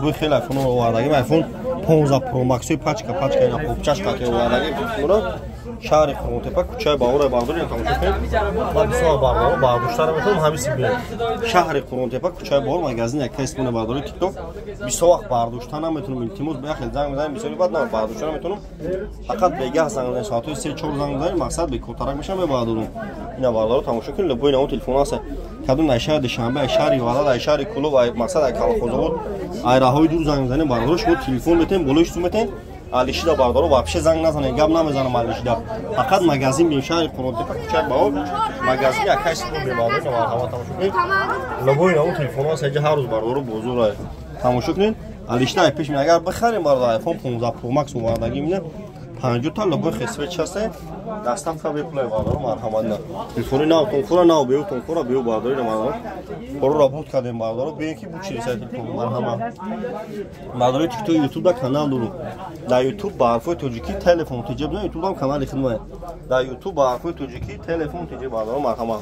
Бу хеле айфон овардагим, айфон 15 Pro Max пачка пачка ина попчаш қати овардагим телефонро. Шаҳри Қурғонтепа, кӯчаи Баҳора, бардори тамошо кунед. Ман бисёр бардоро бардоштара метавонам ҳамин си бинед. Шаҳри Қурғонтепа, кӯчаи Баҳор, магазин як кайс мона, бардори ТикТок. Бисёр вақт бардошта наметавонам, илтимос, ба хел занг мезанем, бисёри баъд на бардошта наметавонам. Фақат бегаҳ занг мезанем, соатҳои 3-4 занг мезанем, мақсад бекортарак мешавам, мебардорам. Ина бардоро тамошо кунед, любой намо телефон ҳаст. Кадом ай шаҳри Душанбе, ай шаҳри Ваҳдат, ай шаҳри Кӯлоб, ай мақсад ай Колхозобод, ай раҳои дур занг мезанем, бардоро шумо телефон метем, болои сум метем. Алишида бардоро вообще занг назанед, гап намезанам алишида. Фақат магазин бим, шаҳри Қурғонтепа, кӯчаи Баҳор, магазин як кайс бим, бардоро марҳамат, тамошо кунед. Любой намо телефон ҳаст, инҷа ҳар рӯз бардоро бозор тамошо кунед. Алишида ай пеш агар бихарем, бардоро iPhone 15 Pro Max овардагим, ина 50 та любой хесвеч ҳаст, доставка бепулай, бардоро марҳамат. На телефони нав тонхӯра, нав беу тонхӯра беу, бардори марҳамат. Боро буд кардем, бардоро беин ки буд чиреса телефон, марҳамат. Бардори ТикТок, Ютуб да канал дорум. Дар Ютуб ба ҳарфҳои тоҷикӣ телефон тиҷеб, на Ютуб ҳам канали хидмат. Дар Ютуб ба ҳарфҳои тоҷикӣ телефон тиҷеб, бардоро марҳамат.